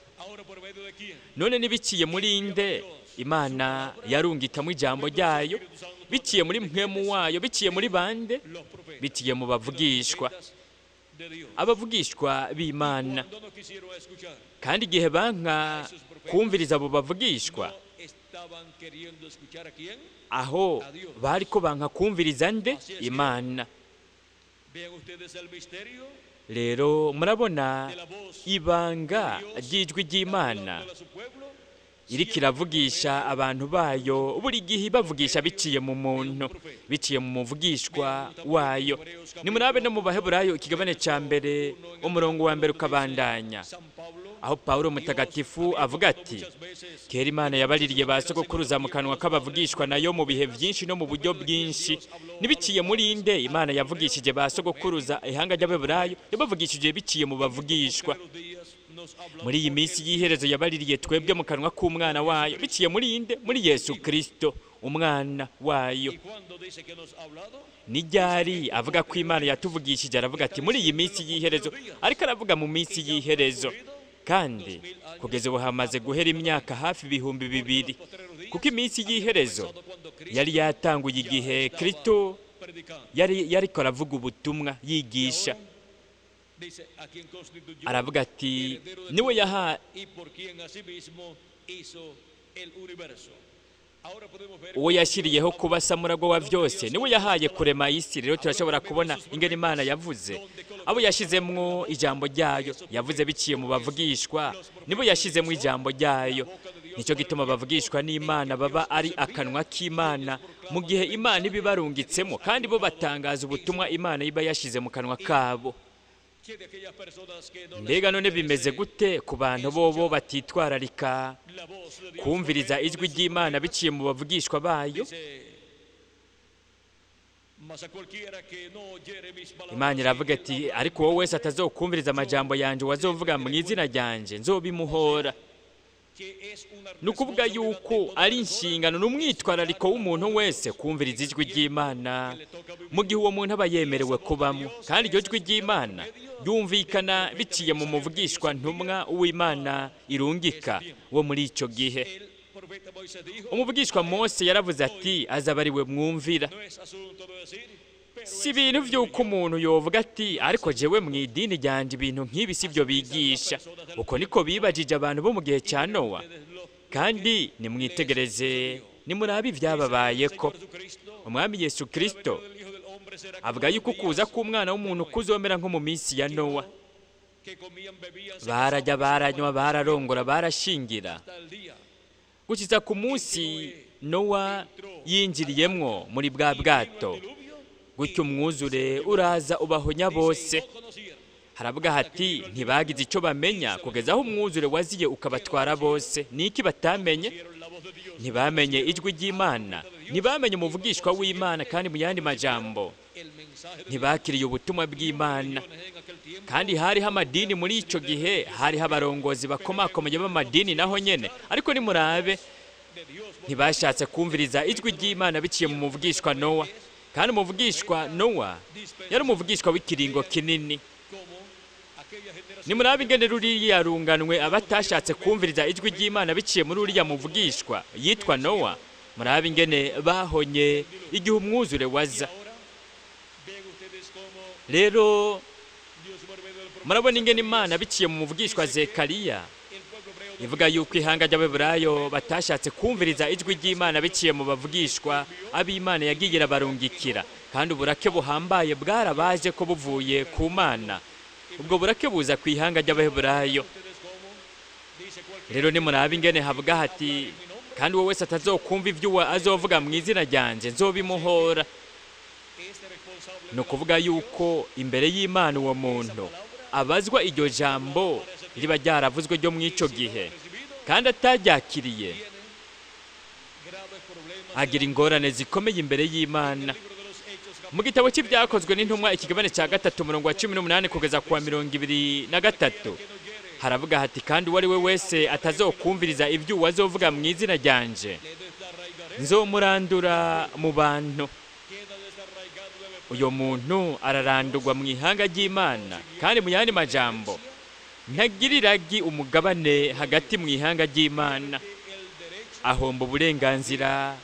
None nibiciye muri nde Imana yarungikamwe ijambo ryayo? Biciye muri mpwemu wayo, biciye muri bande? Biciye mu bavugishwa, abavugishwa b'Imana. Kandi igihe banka kumviriza abo bavugishwa, aho bariko banka kumviriza nde? Imana. Rero murabona ibanga ry'ijwi ry'Imana iriko iravugisha abantu bayo buri gihe, ibavugisha biciye mu muntu, biciye mu muvugishwa wayo. Nimurabe no mu Baheburayo ikigabane ca 1 umurongo wa 1 ukabandanya, Aho Pawulo mutagatifu avuga ati: "Kera Imana yabaririye ba sogokuruza mu kanwa k'abavugishwa nayo mu bihe byinshi no mu buryo bwinshi." Nibiciye muri nde Imana yavugishije ba sogokuruza, ihanga ry'Abeburayo? Yabavugishije biciye mu bavugishwa. Muri iyi minsi y'iherezo yabaririye twebwe mu kanwa k'umwana wayo. Biciye muri inde? Muri Yesu Kristo, umwana wayo. Ni ryari avuga ko Imana yatuvugishije? Aravuga ati: "Muri iyi minsi y'iherezo." Ariko aravuga mu minsi y'iherezo, kandi kugeza ubu hamaze guhera imyaka hafi 2000, kuko iminsi y'iherezo yari yatanguye igihe Kristo yari yariko aravuga ubutumwa, yigisha. Aravuga ati: "Niwe yaha uwo yashyiriyeho kuba samuragwa wa byose, niwe yahaye kurema isi." Rero turashobora kubona ingene Imana yavuze abo yashyizemwo ijambo ryayo. Yavuze biciye mu bavugishwa, nibo yashyizemo ijambo ryayo. Nicyo gituma abavugishwa n'Imana baba ari akanwa k'Imana mu gihe Imana iba ibarungitsemo, kandi bo batangaza ubutumwa Imana iba yashyize mu kanwa kabo. Mbega none bimeze gute ku bantu bobo batitwararika kumviriza ijwi ry'Imana biciye mu bavugishwa bayo? Imana iravuga ati: "Ariko wowe wese atazokumviriza amajambo yanjye wazovuga mu izina ryanjye, nzobimuhora." Ni ukuvuga yuko ari inshingano n'umwitwarariko w'umuntu wese kumviriza ijwi ry'Imana mu gihe uwo muntu aba yemerewe kubamo, kandi iryo jwi ry'Imana ryumvikana biciye mu muvugishwa ntumwa w'Imana irungika wo muri icyo gihe. Umuvugishwa Mose yaravuze ati: "Azaba ari we mwumvira." Si ibintu by'uko umuntu yovuga ati: "Ariko jewe mu idini ryanjye ibintu nk'ibi si byo bigisha." Uko niko bibajije abantu bo mu gihe cya Nowa, kandi nimwitegereze, nimurabe ibyababayeko. Umwami Yesu Kristo avuga yuko ukuza k'umwana w'umuntu kuzomera nko mu minsi ya Nowa. Barajya, baranywa, bararongora, barashingira, gukiza ku munsi Nowa yinjiriyemwo muri bwa bwato, gutyo umwuzure uraza ubahonya bose. Haravuga hati: "Ntibagize icyo bamenya kugeza aho umwuzure waziye ukabatwara bose." Niki batamenye? Ntibamenye ijwi ry'Imana, ntibamenye umuvugishwa w'Imana, kandi mu yandi majambo ntibakiriye ubutumwa bw'Imana. Kandi hariho amadini muri icyo gihe, hariho abarongozi bakomakomeye b'amadini naho nyene, ariko nimurabe, ntibashatse kumviriza ijwi ry'Imana biciye mu muvugishwa Nowa. Kandi umuvugishwa Nowa yari umuvugishwa w'ikiringo kinini. Nimurabe ingene ruriya runganwe abatashatse kumviriza ijwi ry'Imana biciye muri uriya muvugishwa yitwa Nowa, murabe ingene bahonye igihe umwuzure waza. Rero murabona ingene Imana biciye mu muvugishwa Zekariya ivuga yuko ihanga ry'Abeburayo batashatse kumviriza ijwi ry'Imana biciye mu bavugishwa ab'Imana yagiye irabarungikira, kandi uburake buhambaye bwarabaje ko buvuye ku Mana. Ubwo burake buza ku ihanga ry'Abaheburayo. Rero nimurabe ingene havuga hati: "Kandi uwo wese atazokumva ibyo azovuga mu izina ryanjye, nzobimuhora." Ni ukuvuga yuko imbere y'Imana uwo muntu abazwa iryo jambo riba ryaravuzwe ryo mu icyo gihe, kandi ataryakiriye agira ingorane zikomeye imbere y'Imana. Mu gitabo cy'Ibyakozwe n'Intumwa, ikigabane cya 3, umurongo wa 18 kugeza ku wa 23, haravuga hati: "Kandi uwo ari we wese atazokumviriza ibyo uwazovuga mu izina ryanje, nzomurandura mu bantu." Uyo muntu ararandurwa mu ihanga ry'Imana, kandi mu yandi majambo ntagirira umugabane hagati mu ihanga ry'Imana, ahomba uburenganzira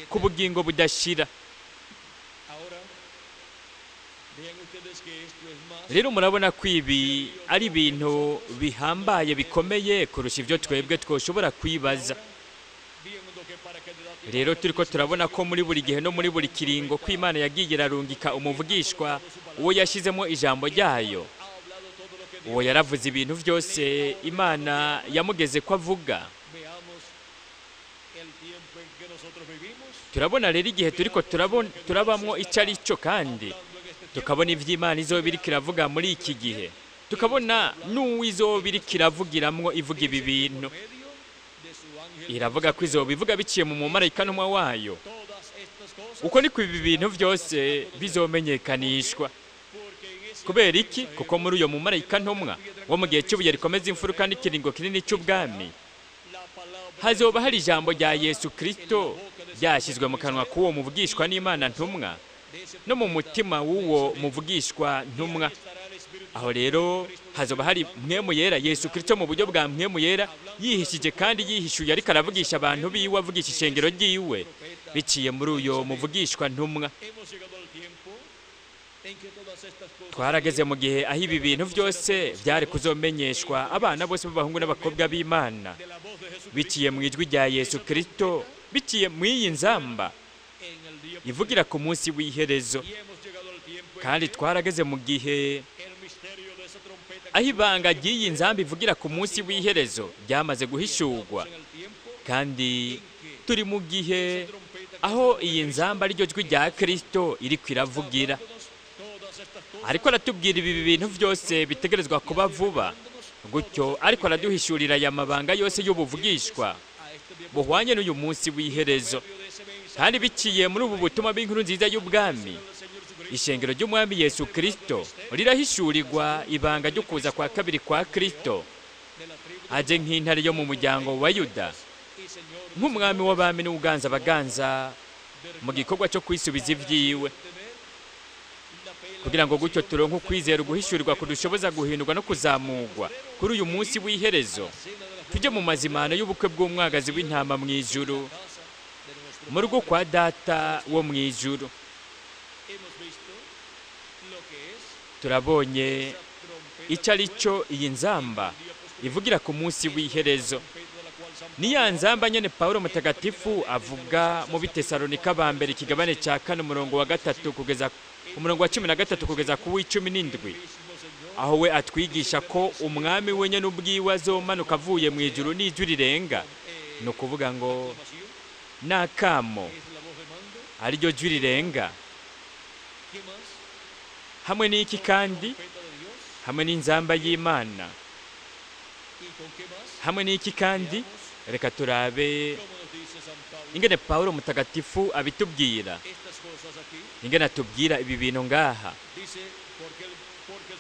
ku bugingo budashira. Rero murabona ko ibi ari ibintu bihambaye bikomeye kurusha ibyo twebwe twoshobora kwibaza. Rero turiko turabona ko muri buri gihe no muri buri kiringo ko Imana yagiye irarungika umuvugishwa uwo yashyizemo ijambo ryayo, uwo yaravuze ibintu byose Imana yamugeze ko avuga. Turabona rero igihe turiko turabamwo icyo ari cyo, kandi tukabona ivy'Imana izoba iriko iravuga muri iki gihe. Tukabona n'uwizoba iriko iravugiramwo ivuga ibi bintu. Iravuga ko izoba ivuga biciye mu mumarayika ntumwa wayo. Uko niko ibi bintu byose bizomenyekanishwa. Kubera iki? Kuko muri uyo mumarayika ntumwa wo mu gihe cy'ibuye rikomeza imfuruka n'ikiringo kinini cy'ubwami, hazoba hari ijambo rya Yesu Kristo ryashyizwe mu kanwa k'uwo muvugishwa n'Imana ntumwa no mu mutima w'uwo muvugishwa ntumwa. Aho rero hazoba hari Mpwemu Yera, Yesu Kristo mu buryo bwa Mpwemu Yera, yihishije kandi yihishuye, ariko aravugisha abantu biwe, avugisha ishengero ryiwe biciye muri uyo muvugishwa ntumwa. Twarageze mu gihe aho ibi bintu byose byari kuzomenyeshwa abana bose b'abahungu n'abakobwa b'Imana biciye mu ijwi rya Yesu Kristo, biciye mu iyi nzamba ivugira ku munsi w'iherezo. Kandi twarageze mu gihe aho ibanga ry'iyi nzamba ivugira ku munsi w'iherezo ryamaze guhishurwa, kandi turi mu gihe aho iyi nzamba ariryo jwi rya Kristo iriko iravugira. Ariko aratubwira ibi bintu byose bitegerezwa kuba vuba gutyo, ariko araduhishurira aya mabanga yose y'ubuvugishwa buhwanye n'uyu munsi w'iherezo. Kandi biciye muri ubu butumwa bw'inkuru nziza y'ubwami, ishengero ry'Umwami Yesu Kristo rirahishurirwa ibanga ryo kuza kwa kabiri kwa Kristo, aje nk'intare yo mu muryango wa Yuda, nk'umwami w'abami n'uganza abaganza mu gikorwa cyo kwisubiza ibyiwe, kugira ngo gutyo turonke ukwizera uguhishurirwa kudushoboza guhindurwa no kuzamurwa kuri uyu munsi w'iherezo, tujye mu mazimano y'ubukwe bw'umwagazi w'intama mu ijuru, mu rugo kwa Data wo mu ijuru. Turabonye icyo ari cyo iyi nzamba ivugira ku munsi w'iherezo. Ni ya nzamba nyene Pawulo mutagatifu avuga mu Bitesalonika ba mbere ikigabane cya 4 umurongo wa 3 kugeza umurongo wa 13 kugeza ku w'17, aho we atwigisha ko umwami wenyene ubwiwe azomanuka avuye mu ijuru n'ijwi rirenga, ni ukuvuga ngo n'akamo ariryo jwi rirenga, hamwe n'iki kandi, hamwe n'inzamba y'Imana, hamwe n'iki kandi. Reka turabe ingene Pawulo mutagatifu abitubwira, ingene atubwira ibi bintu ngaha.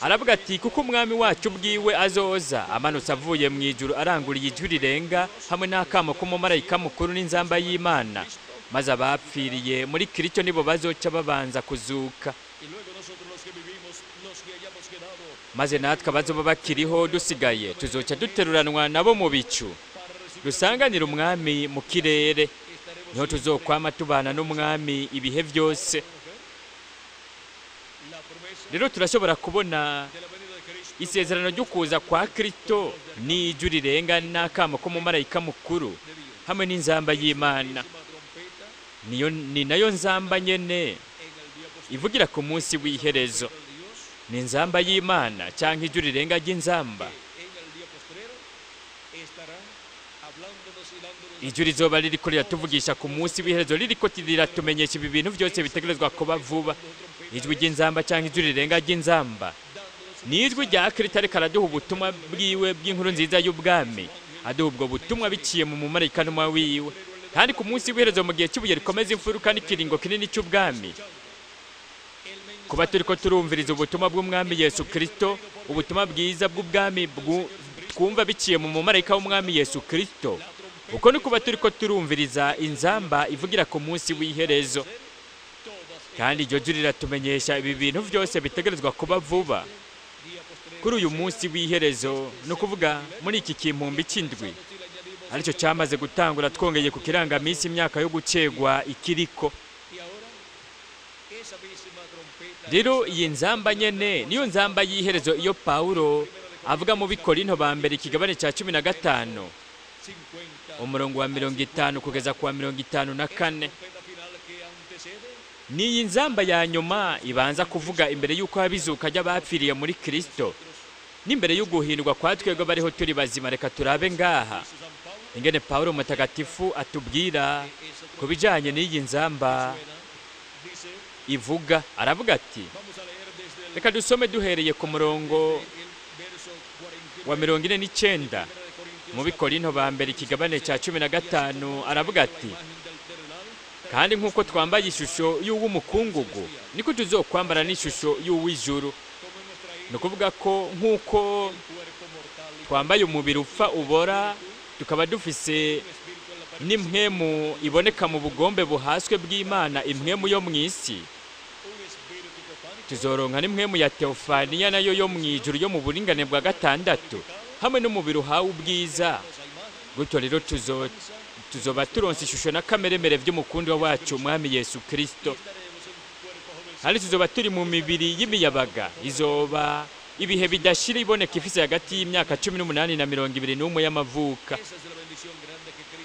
Aravuga ati kuko umwami wacu ubwiwe azoza amanutse avuye mu ijuru aranguriye ijwi rirenga hamwe n'akamo k'umumarayika mukuru n'inzamba y'Imana, maze abapfiriye muri Kristo nibo bazoca babanza kuzuka, maze natwe abazoba bakiriho dusigaye tuzoca duteruranwa nabo mu bicu, dusanganira umwami mu kirere, niho tuzokwama tubana n'umwami ibihe byose. Rero turashobora kubona isezerano ryo kuza kwa Kristo n'ijwi rirenga n'akamo k'umumarayika mukuru hamwe n'inzamba y'Imana. Ni nayo nzamba nyene ivugira ku munsi w'iherezo. Ni inzamba y'Imana cyangwa ijwi rirenga ry'inzamba. Ijwi rizoba ririko riratuvugisha ku munsi w'iherezo, ririko riratumenyesha ibi bintu byose bitegerezwa kuba vuba. Ijwi ry'inzamba cyangwa ijwi rirenga ry'inzamba ni ijwi rya Kristo ariko araduha ubutumwa bwiwe bw'inkuru nziza y'ubwami, aduha ubwo butumwa biciye mu mumarayika ntumwa wiwe. Kandi ku munsi w'iherezo mu gihe cy'ibuye rikomeza imfuruka n'ikiringo kinini cy'ubwami, kuba turiko turumviriza ubutumwa bw'umwami Yesu Kristo, ubutumwa bwiza bw'ubwami twumva biciye mu mumarayika w'umwami Yesu Kristo, uko ni kuba turiko turumviriza inzamba ivugira ku munsi w'iherezo. Kandi iryo jwi riratumenyesha ibi bintu byose bitegerezwa kuba vuba kuri uyu munsi w'iherezo, ni ukuvuga muri iki kimpumbi cy'indwi aricyo cyamaze gutangura, twongeye ku kirangaminsi imyaka yo gucegwa ikiriko. Rero iyi nzamba nyene niyo nzamba y'iherezo iyo Pawulo avuga mu Bikorinto ba mbere ikigabane cya 15 umurongo wa 50 kugeza ku wa 54. Ni inzamba ya nyuma ibanza kuvuga imbere y'uko habizuka ry'abapfiriye muri Kristo n'imbere y'uguhindurwa kwa twebwe bariho turi bazima. Reka turabe ngaha ingene Pawulo mutagatifu atubwira ku bijanye n'iyi nzamba ivuga. Aravuga ati, reka dusome duhereye ku murongo wa 49 mu Bikorinto ba mbere ikigabane cya 15 aravuga ati kandi nk'uko twambaye ishusho y'uw'umukungugu niko tuzokwambara n'ishusho y'uw'ijuru. Ni ukuvuga ko nk'uko twambaye umubiri upfa ubora, tukaba dufise n'impwemu iboneka mu bugombe buhaswe bw'Imana, impwemu yo mu isi, tuzoronka n'impwemu ya teofaniya nayo yo mu ijuru yo mu buringane bwa gatandatu, hamwe n'umubiri uhawe ubwiza. Gutyo rero tuzoba turonse ishusho na kameremere by'umukundwa wacu Umwami Yesu Kristo. Kandi tuzoba turi mu mibiri y'imiyabaga izoba ibihe bidashira iboneka ifise hagati y'imyaka 18 na 21 y'amavuka.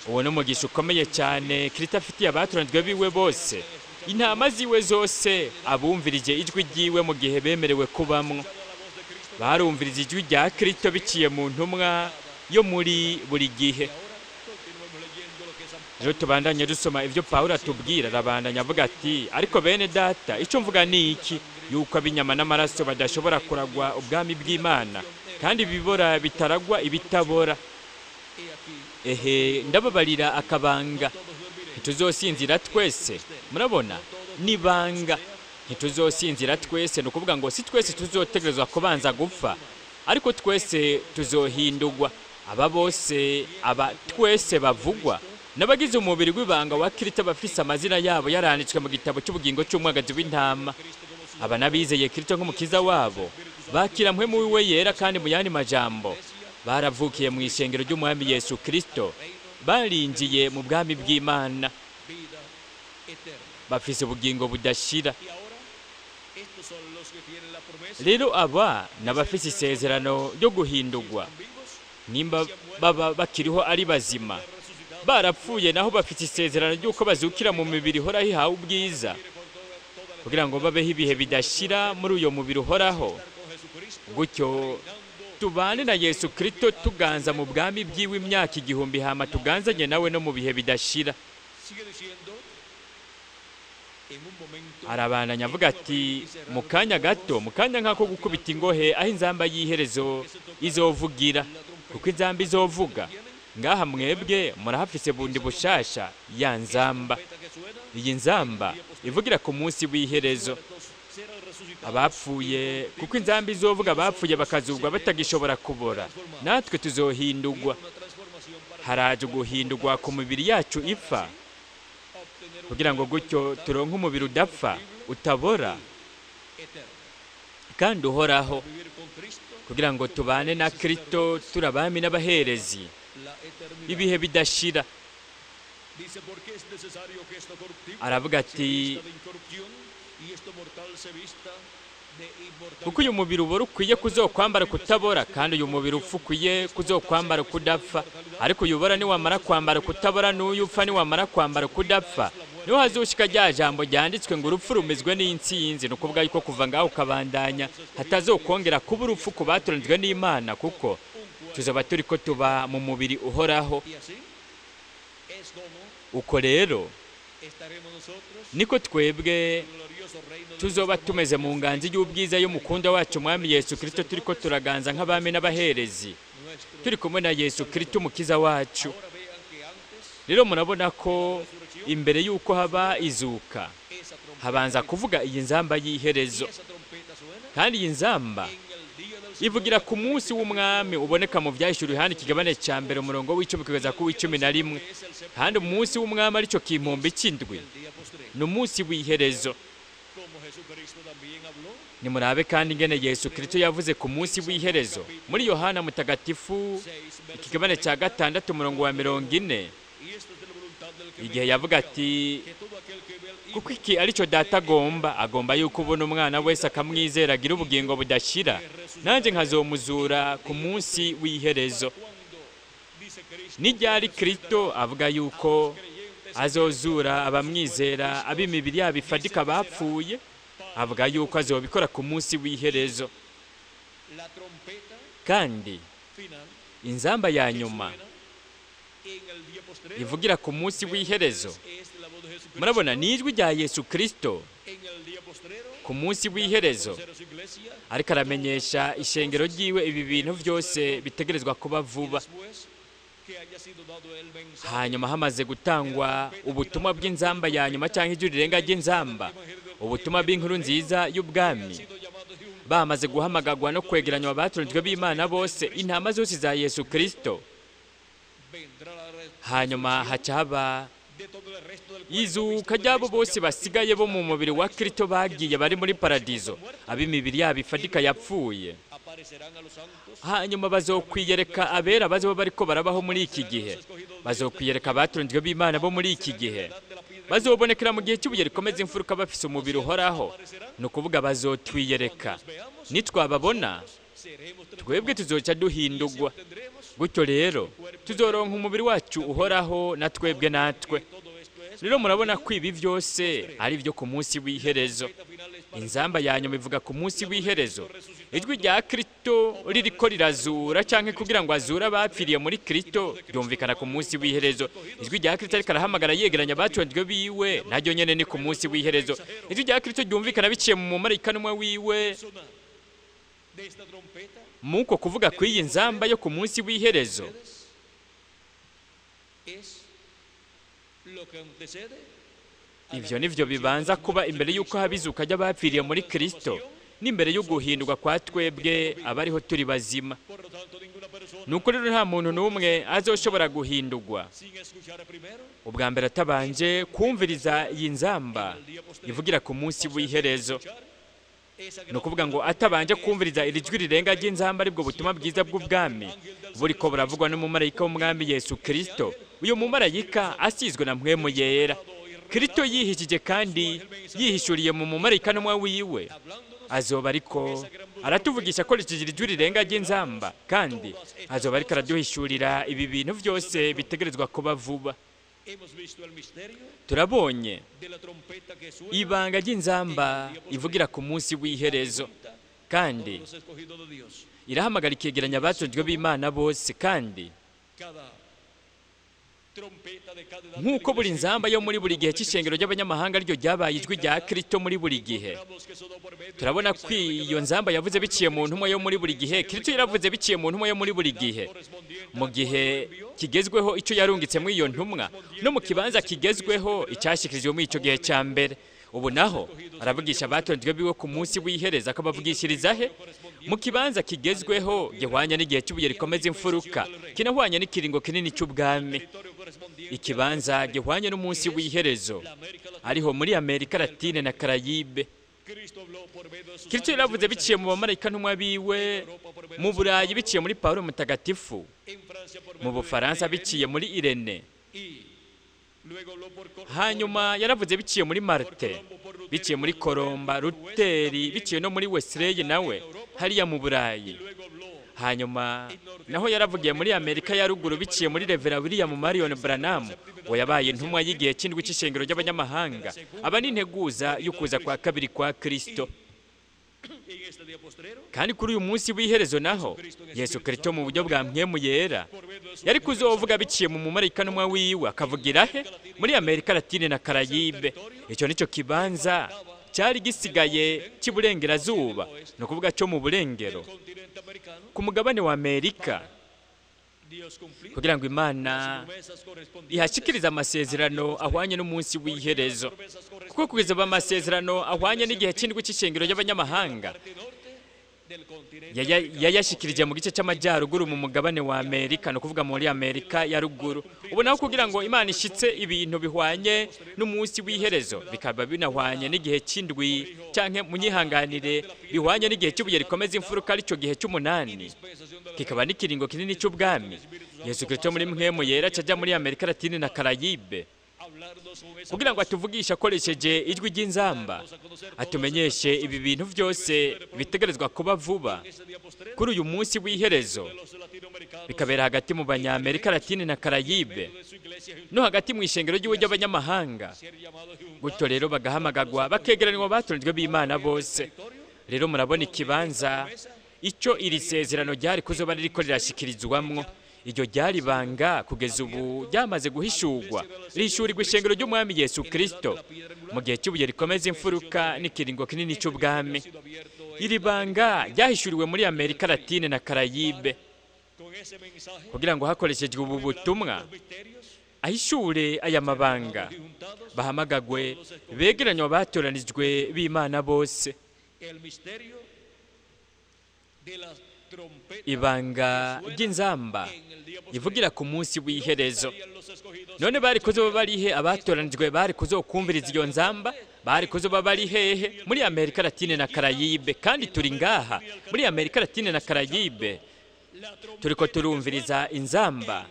Uwo ni umugisha ukomeye cyane Kristo afitiye abatoranijwe biwe bose, intama ziwe zose, abumvirije ijwi ryiwe mu gihe bemerewe kubamwo. Barumvirije ijwi rya Kristo biciye mu ntumwa yo muri buri gihe. Rero tubandanye dusoma ibyo Pawulo atubwira. Arabandanya avuga ati ariko bene data, icyo mvuga ni iki, yuko ab'inyama n'amaraso badashobora kuragwa ubwami bw'Imana, kandi ibibora bitaragwa ibitabora. Ehe, ndababarira akabanga, ntituzosinzira twese. Murabona nibanga, ntituzosinzira twese. Ni ukuvuga ngo si twese tuzotegerezwa kubanza gupfa, ariko twese tuzohindurwa. Aba bose, aba twese bavugwa n'abagize umubiri w'ibanga wa Kristo, bafise amazina yabo yaranditswe mu gitabo cy'ubugingo cy'umwagazi w'intama. Aba n'abizeye Kristo nk'umukiza wabo, bakira mpwemu wiwe yera, kandi mu yandi majambo baravukiye mu ishengero ry'Umwami Yesu Kristo, barinjiye mu bwami bw'Imana, bafise ubugingo budashira. Rero aba n'abafise isezerano ryo guhindurwa, nimba baba bakiriho ari bazima, barapfuye naho bafite isezerano ry'uko bazukira mu mibiri ihoraho ihawe ubwiza, kugira ngo babeho ibihe bidashira muri uyo mubiri uhoraho. Gutyo tubane na Yesu Kristo tuganza mu bwami bwiwe imyaka 1000, hama tuganzanye nawe no mu bihe bidashira. Arabandanya avuga ati mu kanya gato, mu kanya nk'ako gukubita ingohe, aho inzamba y'iherezo izovugira, kuko inzamba izovuga. Ngaha mwebwe murahafise bundi bushasha ya nzamba. Iyi nzamba ivugira ku munsi w'iherezo. Abapfuye, kuko inzamba izovuga, abapfuye bakazugwa batagishobora kubora, natwe tuzohindurwa. Haraje guhindurwa ku mibiri yacu ipfa, kugira ngo gutyo turonke umubiri udapfa, utabora kandi uhoraho, kugira ngo tubane na Kristo turi abami n'abaherezi ibihe bidashira. Aravuga ati kuko uyu mubiri ubora ukwiye kuzokwambara kutabora, kandi uyu mubiri upfa ukwiye kuzokwambara kudapfa. Ariko uyu ubora niwamara kwambara kutabora, n'uyu upfa niwamara kwambara kudapfa, niho hazoshika rya jambo ryanditswe ngo urupfu rumezwe n'intsinzi. Ni ukuvuga yuko kuva ngaho ukabandanya hatazokongera kuba urupfu ku batoranijwe n'Imana, kuko tuzaba turiko tuba mu mubiri uhoraho. Uko rero niko twebwe tuzoba tumeze mu nganzi y'ubwiza y'umukunda wacu Umwami Yesu Kristo, turiko turaganza nk'abami n'abaherezi, turi kumwe na Yesu Kristo umukiza wacu. Rero murabona ko imbere y'uko haba izuka habanza kuvuga iyi nzamba y'iherezo, kandi iyi nzamba ivugira ku munsi w'Umwami uboneka mu Vyahishuriwe Yohana ikigabane cya 1 umurongo w'10 kugeza ku w'11. Kandi umunsi w'Umwami aricyo kimpumbi c'indwi, ni umunsi w'iherezo. Nimurabe kandi ingene Yesu Kristo yavuze ku munsi w'iherezo muri Yohana Mutagatifu ikigabane cya 6 umurongo wa 40, igihe yavuga ati kuko iki aricyo data agomba, agomba yuko ubona umwana wese akamwizera agira ubugingo budashira, nanjye nkazomuzura ku munsi w'iherezo. N'iryari Kristo avuga yuko azozura abamwizera ab'imibiri yabo ifadika bapfuye, avuga yuko azobikora ku munsi w'iherezo. Kandi inzamba ya nyuma Ivugira ku munsi w'iherezo. Murabona, ni ijwi rya Yesu Kristo ku munsi w'iherezo, ariko aramenyesha ishengero ryiwe ibi bintu byose bitegerezwa kuba vuba. Hanyuma hamaze gutangwa ubutumwa bw'inzamba ya nyuma, cyangwa ijwi rirenga ry'inzamba, ubutumwa bw'inkuru nziza y'ubwami, bamaze guhamagagwa no kwegeranywa abatoranyijwe b'Imana bose, intama zose za Yesu Kristo, hanyuma haca haba izuka ry'abo bose basigaye bo mu mubiri wa Kristo bagiye bari muri paradizo, ab'imibiri yabo ifatika yapfuye. Hanyuma bazokwiyereka abera bazoba bariko barabaho muri iki gihe, bazokwiyereka abatoranyijwe b'Imana bo muri iki gihe, bazobonekera mu gihe cy'ibuye rikomeza imfuruka bafise umubiri uhoraho. Ni ukuvuga bazotwiyereka, nitwababona twebwe tuzoca duhindurwa. Gutyo rero tuzoronka umubiri wacu uhoraho na twebwe natwe. Rero murabona ko ibi byose ari byo ku munsi w'iherezo. Inzamba ya nyuma ivuga ku munsi w'iherezo. Ijwi rya Kristo ririko rirazura, canke kugira ngo azure abapfiriye muri Kristo, ryumvikana ku munsi w'iherezo. Ijwi rya Kristo ariko arahamagara yegeranya abatoranyijwe biwe, naryo nyene ni ku munsi w'iherezo. Ijwi rya Kristo ryumvikana biciye mu mumarayika n'umwe wiwe. Muko kuvuga kw'iyi nzamba yo ku munsi w'iherezo, ivyo nivyo bibanza kuba imbere y'uko habizuka ry'abapfiriye muri Kristo, n'imbere y'uguhindurwa kwa twebwe abariho turi bazima. Nuko rero nta muntu n'umwe azoshobora guhindurwa ubwa mbere atabanje kumviriza iyi nzamba ivugira ku munsi w'iherezo. Ni ukuvuga ngo atabanje kumviriza iri jwi rirenga ry'inzamba, aribwo butumwa bwiza bw'ubwami buriko buravugwa n'umumarayika w'umwami Yesu Kristo. Uyu mumarayika asizwe na mpwemu yera. Kristo yihishije kandi yihishuriye mu mumarayika n'umwe wiwe, azoba ariko aratuvugisha akoresheje iri jwi rirenga ry'inzamba, kandi azoba ariko araduhishurira ibi bintu byose bitegerezwa kuba vuba. Turabonye ibanga ry'inzamba ivugira ku munsi w'iherezo, kandi irahamagara ikegeranya abatojwe b'Imana bose. Kandi nk'uko buri nzamba yo muri buri gihe cy'ishengero ry'abanyamahanga ryo ryabaye ijwi rya Kristo muri buri gihe, turabona ko iyo nzamba yavuze biciye mu ntumwa yo muri buri gihe. Kristo yaravuze biciye mu ntumwa yo muri buri gihe, mu gihe kigezweho icyo yarungitse muri iyo ntumwa, no mu kibanza kigezweho icyashyikirijwe muri icyo gihe cya mbere. Ubu naho aravugisha abatoranyijwe biwe ku munsi w'ihereza, akabavugishiriza he? Mu kibanza kigezweho gihwanye n'igihe cy'ibuye rikomeza imfuruka, kinahwanye n'ikiringo kinini cy'ubwami, ikibanza gihwanye n'umunsi w'iherezo, ariho muri Amerika Latine na Karayibe. Kristo yaravuze biciye mu bamarayika ntumwa biwe, mu Burayi biciye muri Paulo Mutagatifu, mu Bufaransa biciye muri Irene, hanyuma yaravuze biciye muri Marte, biciye muri Kolomba, Luteri, biciye no muri Wesley nawe hariya mu Burayi. Hanyuma naho yaravugiye muri Amerika ya ruguru biciye muri Reverend William Marion Branham, we yabaye intumwa y'igihe cy'indwi cy'ishengero ry'abanyamahanga, aba n'integuza y'ukuza kwa kabiri kwa Kristo. Kandi kuri uyu munsi w'iherezo naho Yesu Kristo mu buryo bwa mpwemu yera yari kuzovuga biciye mu mumarayika n'umwe wiwe, akavugira he? Muri Amerika Latine na Karayibe. Icyo nicyo kibanza cyari gisigaye cy'iburengerazuba, ni ukuvuga cyo mu burengero ku mugabane wa Amerika, kugira ngo Imana ihashyikirize amasezerano ahwanye n'umunsi w'iherezo. Kuko kugeza amasezerano ahwanye n'igihe cy'indwi cy'ishengero ry'abanyamahanga yayashyikirije mu gice cy'amajyaruguru mu mugabane wa Amerika, ni ukuvuga muri Amerika ya ruguru. Ubu naho kugira ngo Imana ishyitse ibintu bihwanye n'umunsi w'iherezo, bikaba binahwanye n'igihe cy'indwi, cyangwa munyihanganire bihwanye n'igihe cy'ibuye rikomeza imfuruka, aricyo gihe cy'umunani, kikaba n'ikiringo kinini cy'ubwami. Yesu Kristo muri mpwemu yera acajya muri Amerika Latine na Karayibe kugira ngo atuvugishe akoresheje ijwi ry'inzamba, atumenyeshe ibi bintu byose bitegerezwa kuba vuba kuri uyu munsi w'iherezo, bikabera hagati mu Banyamerika Latine na Karayibe no hagati mu ishengero ry'iwe ry'abanyamahanga. Gutyo rero bagahamagagwa bakegeranwa abatoranyijwe b'Imana bose. Rero murabona ikibanza icyo iri sezerano ryari kuzoba ririko rirashyikirizwamwo. Iryo ryari ibanga kugeza ubu ryamaze guhishurwa, rihishurirwa ishengero ry'Umwami Yesu Kristo mu gihe cy'ibuye rikomeza imfuruka n'ikiringo kinini cy'ubwami. Iri banga ryahishuriwe muri Amerika Latine na Karayibe kugira ngo hakoreshejwe ubu butumwa ahishure aya mabanga, bahamagagwe begeranywa batoranijwe b'Imana bose. Ibanga ry'inzamba ivugira ku munsi w'iherezo. None bari kuzoba barihe abatoranijwe bari kuzokumviriza iyo nzamba? Bari kuzoba bari hehe? Muri Amerika Latine na Karayibe. Kandi turi ngaha muri Amerika Latine na Karayibe, turiko turumviriza inzamba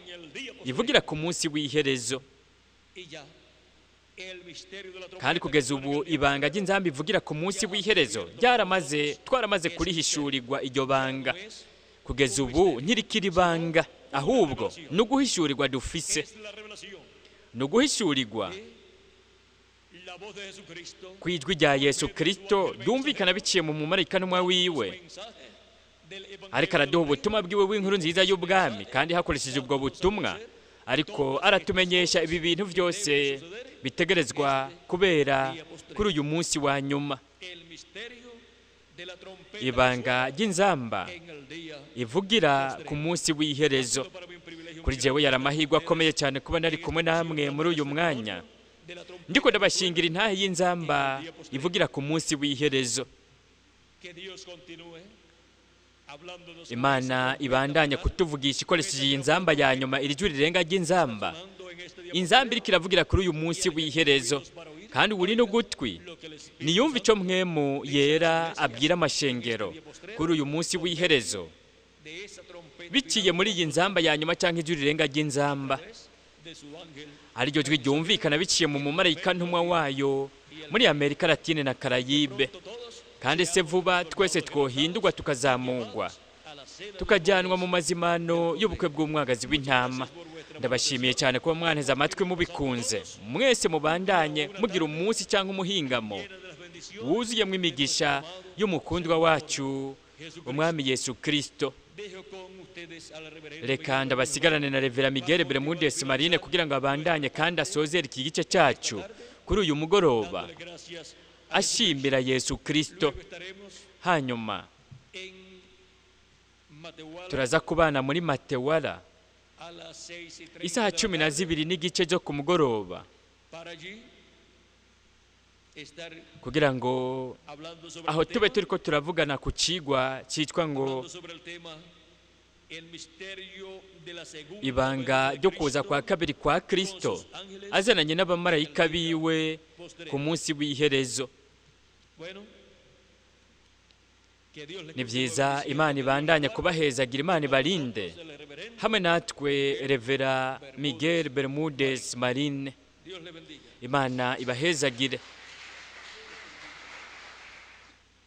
ivugira ku munsi w'iherezo. Kandi kugeza ubu ibanga ry'inzamba ivugira ku munsi w'iherezo ryaramaze, twaramaze kurihishurirwa. Iryo banga kugeza ubu ntirikiri ibanga, ahubwo ni uguhishurirwa dufise, ni uguhishurirwa kw'ijwi rya Yesu Kristo ryumvikana biciye mu mumarayika wiwe, ariko araduha ubutumwa bwiwe w'inkuru nziza y'ubwami. Kandi hakoresheje ubwo butumwa ariko aratumenyesha ibi bintu byose bitegerezwa kubera kuri uyu munsi wa nyuma. Ibanga ry'inzamba ivugira ku munsi w'iherezo. Kuri jewe yari amahirwe akomeye cyane kuba nari kumwe namwe muri uyu mwanya, ndiko ndabashingira intahe y'inzamba ivugira ku munsi w'iherezo. Imana ibandanye kutuvugisha ikoresheje iyi nzamba ya nyuma, iri jwi rirenga ry'inzamba, inzamba iriko iravugira kuri uyu munsi w'iherezo. Kandi uri n'ugutwi niyumva ico Mpwemu Yera abwira amashengero kuri uyu munsi w'iherezo biciye muri iyi nzamba ya nyuma, cyangwa ijwi rirenga ry'inzamba, ariryo jwi ryumvikana biciye mu mumarayika ntumwa wayo muri Amerika Latine na Karayibe. Kandi se vuba twese twohindurwa tukazamugwa tukajyanwa mu mazimano y'ubukwe bw'umwagazi w'intama. Ndabashimiye cyane kuba mwanteze amatwi mubikunze. Mwese mubandanye mugira umunsi cyangwa umuhingamo wuzuyemo imigisha y'umukundwa wacu Umwami Yesu Kristo. Reka ndabasigarane na Revera Miguel Bermudez Marine kugira ngo abandanye kandi asozere iki gice cyacu kuri uyu mugoroba ashimira Yesu Kristo. Hanyuma turaza kubana muri Matewara isaha 12:15 zo ku mugoroba, kugira ngo aho tube turiko turavugana ku cigwa cyitwa ngo ibanga ryo kuza kwa kabiri kwa Kristo azananye n'abamarayika biwe ku munsi w'iherezo. Ni byiza, Imana ibandanye kubahezagira, Imana ibarinde hamwe natwe. Revera Miguel Bermudez Marine, Imana ibahezagire.